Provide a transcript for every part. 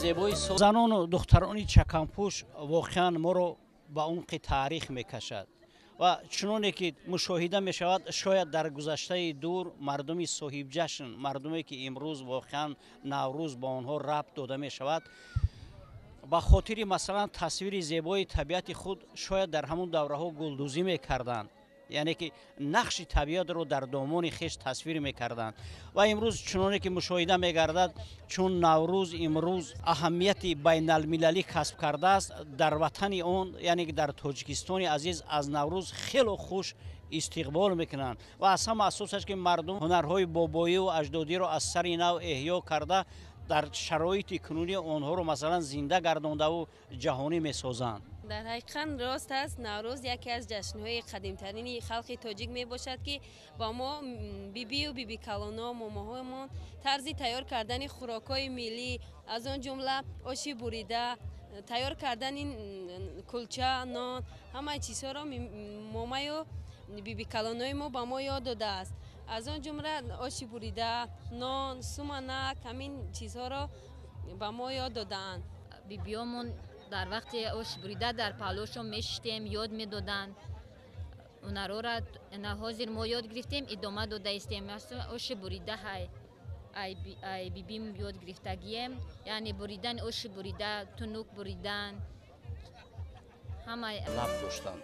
Зебои занону духтарони чаканпӯш воқеан моро ба умқи таърих мекашад ва чуноне ки мушоҳида мешавад, шояд дар гузаштаи дур мардуми соҳибҷашн, мардуме ки имрӯз воқеан Наврӯз ба онҳо рабт дода мешавад, ба хотири масалан тасвири зебои табиати худ шояд дар ҳамон давраҳо гулдӯзӣ мекарданд, яъне ки нақши табиатро дар домони хеш тасвир мекарданд. Ва имрӯз чуноне ки мушоҳида мегардад, чун Наврӯз имрӯз аҳамияти байналмилалӣ касб кардааст, дар ватани он, яъне ки дар Тоҷикистони азиз, аз Наврӯз хело хуш истиқбол мекунанд ва аз ҳама асосаш ки мардум ҳунарҳои бобоиву аҷдодиро аз сари нав эҳё карда, дар шароити кунунӣ онҳоро масалан зинда гардондаву ҷаҳонӣ месозанд. Дар ҳақиқат рост аст, Наврӯз яке аз ҷашнҳои қадимтарини халқи тоҷик мебошад, ки ба мо бибию бибикалоно, момоҳоямон тарзи тайёр кардани хӯрокҳои миллӣ, аз он ҷумла оши бурида, тайёр кардани кулча, нон, ҳамаи чизҳоро момаю бибикалонои мо ба мо ёд додааст. Аз он ҷумла оши бурида, нон, суманак, ҳамин чизҳоро ба мо ёд додаанд. Бибиёмон дар вақти ош бурида дар паҳлӯшон мешиштем, ёд медоданд ҳунарҳоро. Ҳозир мо ёд гирифтем, идома додаистем. Оши бурида ҳай ай бибим ёд гирифтагием, яъне буридани оши бурида, тунук буридан, ҳама лаб доштанд.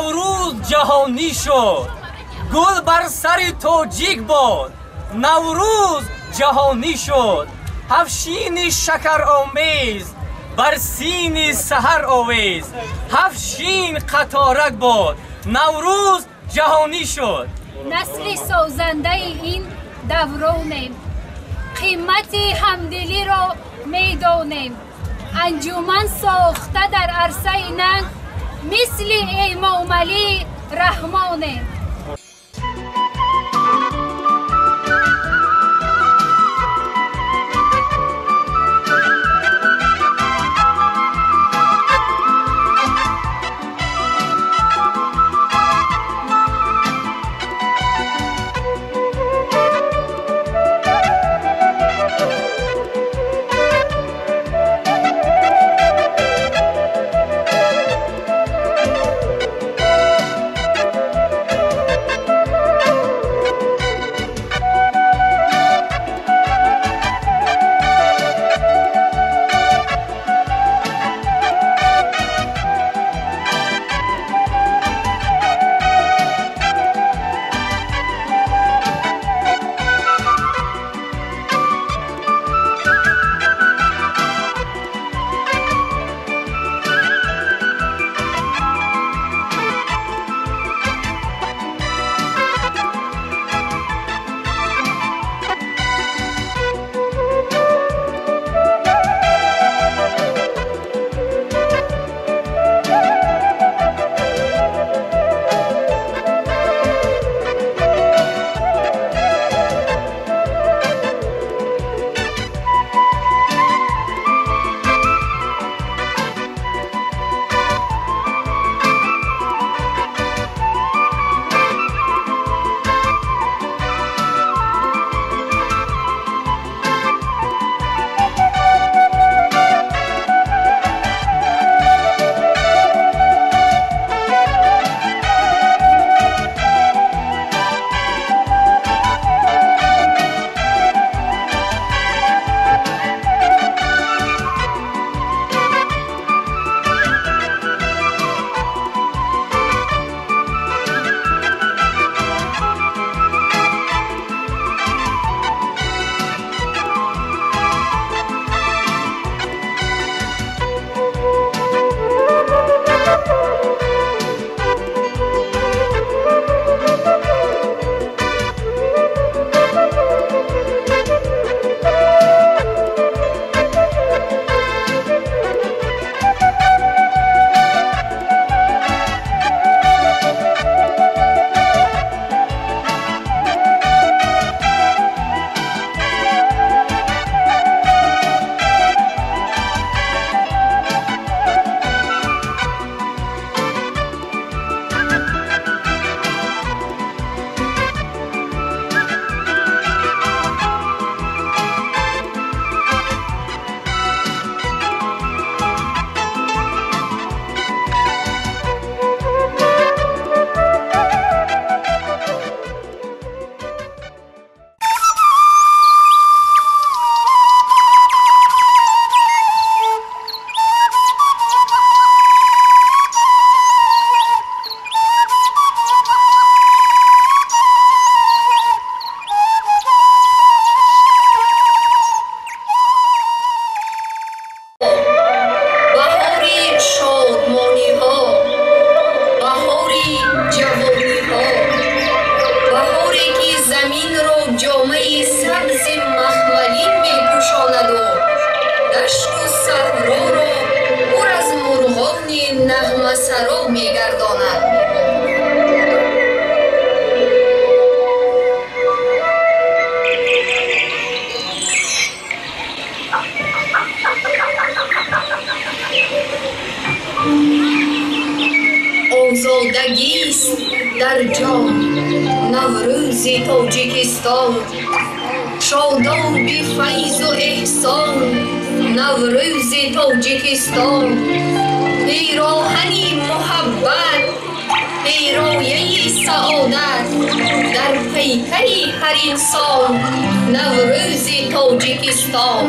Наврӯз ҷаҳонӣ шуд, гул бар сари тоҷик бод. Наврӯз ҷаҳонӣ шуд, ҳафшини шакаромез бар сини саҳар овез, ҳафшин қаторак бод. Наврӯз ҷаҳонӣ шуд. Насли созандаи ин давронем, қимати ҳамдилиро медонем. Анҷуман сохта дар арсаи нанг, мисли Эмомалӣ Раҳмонем. Заминро ҷомаи сабзи махмалин мепӯшонаду дашту саҳроро пур аз мурғони нағмасаро мегардонад. Озодагист дар ҷон Наврӯзи Тоҷикистон, шодоби файзу эҳсон Наврӯзи Тоҷикистон, пироҳани муҳаббат, пирояи саодат дар пайкари ҳар инсон Наврӯзи Тоҷикистон.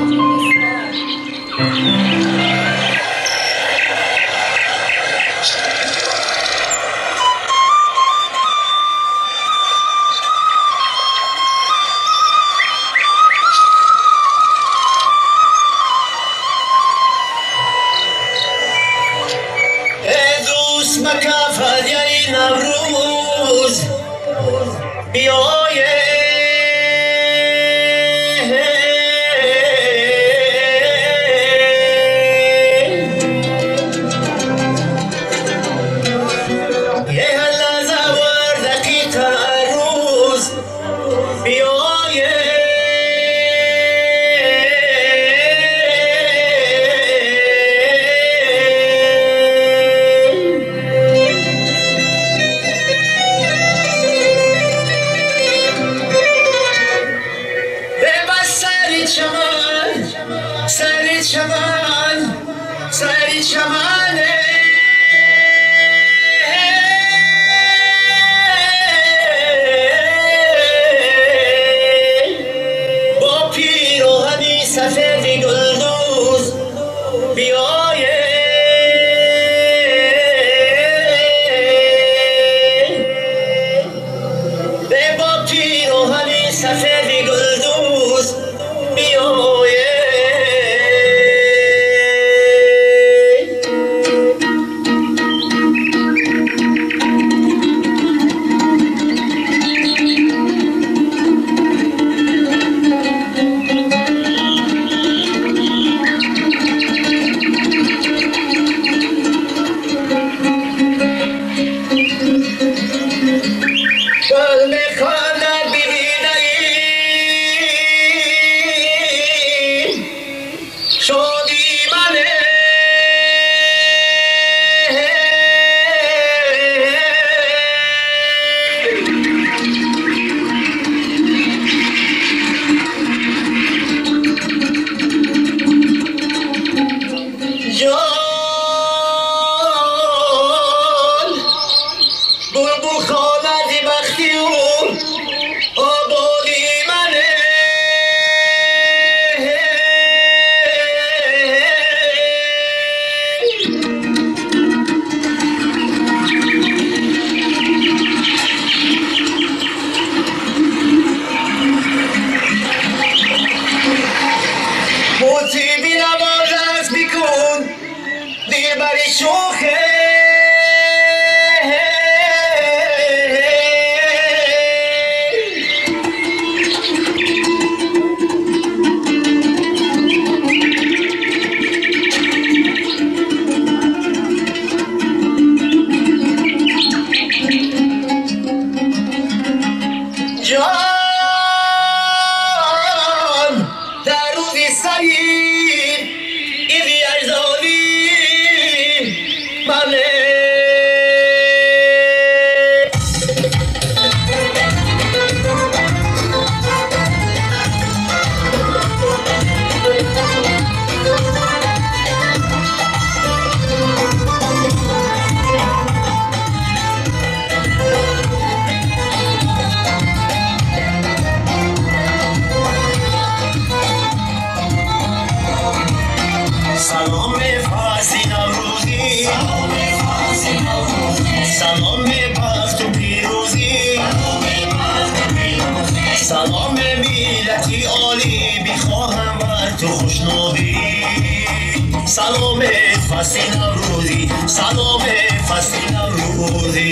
سلام فصل نوروزی، سلام فصل نوروزی.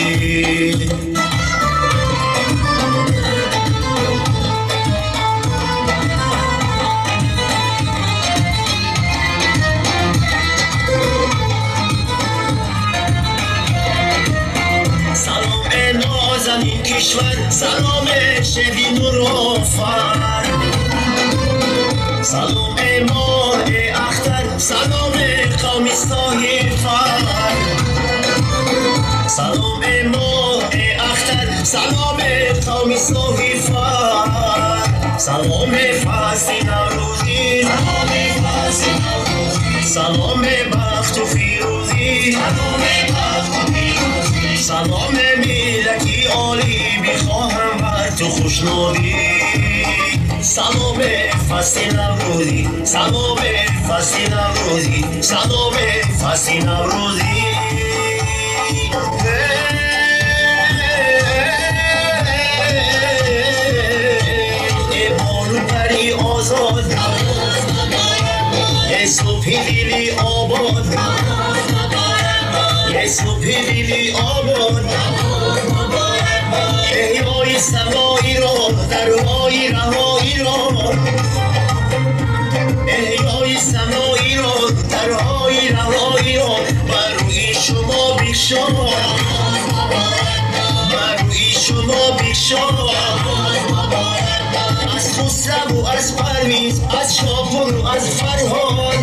Кишвар, салом шеви нурофар, салом моҳ ахтар, салом қавми соҳибфар, салом моҳ ахтар, салом қавми соҳибфар, салом фасли наврӯзӣ, салом фасли наврӯзӣ, салом бахту фирӯзӣ, салом бахту фирӯзӣ, салом миллати олӣ, бихоҳам бар ту хушнудӣ, салом фасли наврӯзӣ, салом фасли наврӯзӣ, салом фасли наврӯзӣ. Болу пари озод, субҳи дили обод, субҳи дили обод, эҳёи самоиро, дарҳои раҳоиро, эҳёи самоиро, дарҳои раҳоиро бар рӯи шумо бишод, бар рӯи шумо бишод. Аз Хусраву аз Парвиз, аз Шопуру аз Фарҳод.